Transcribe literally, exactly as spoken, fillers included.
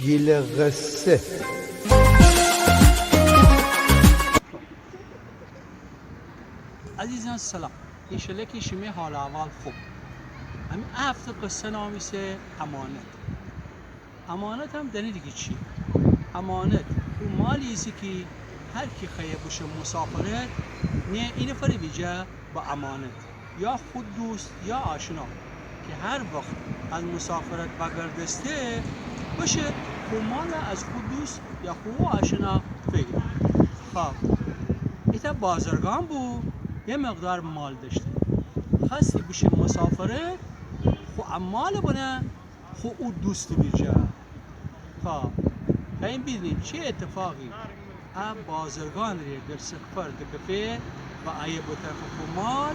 گیلٚ قصه. عزیزان سلام، انشالله که شیمی حال احوال خوب. امی هفته قصه نام ایسه امانت. امانت هم دانیدی کی چی؟ امانت او مالی ایسه کی هر کی خوأیه بشه مسافرت، نیه اینفر ویجه به امانت، یا خو دوست یا آشنا کی هر وخت از مسافرت وأگردسته بشه خو مال از خو دوست یا خو آشنا فیگیره. خب، ایتأ بازرگان بو، یه مقدار مال دأشته. خوأستی بشه مسافرت، خو ا مال بنه خو او دوست ویجه. خب، تأیین بیدینیم چی اتفاقی ا بازرگان ره در سفر دکفه و ایه به طرف خو مال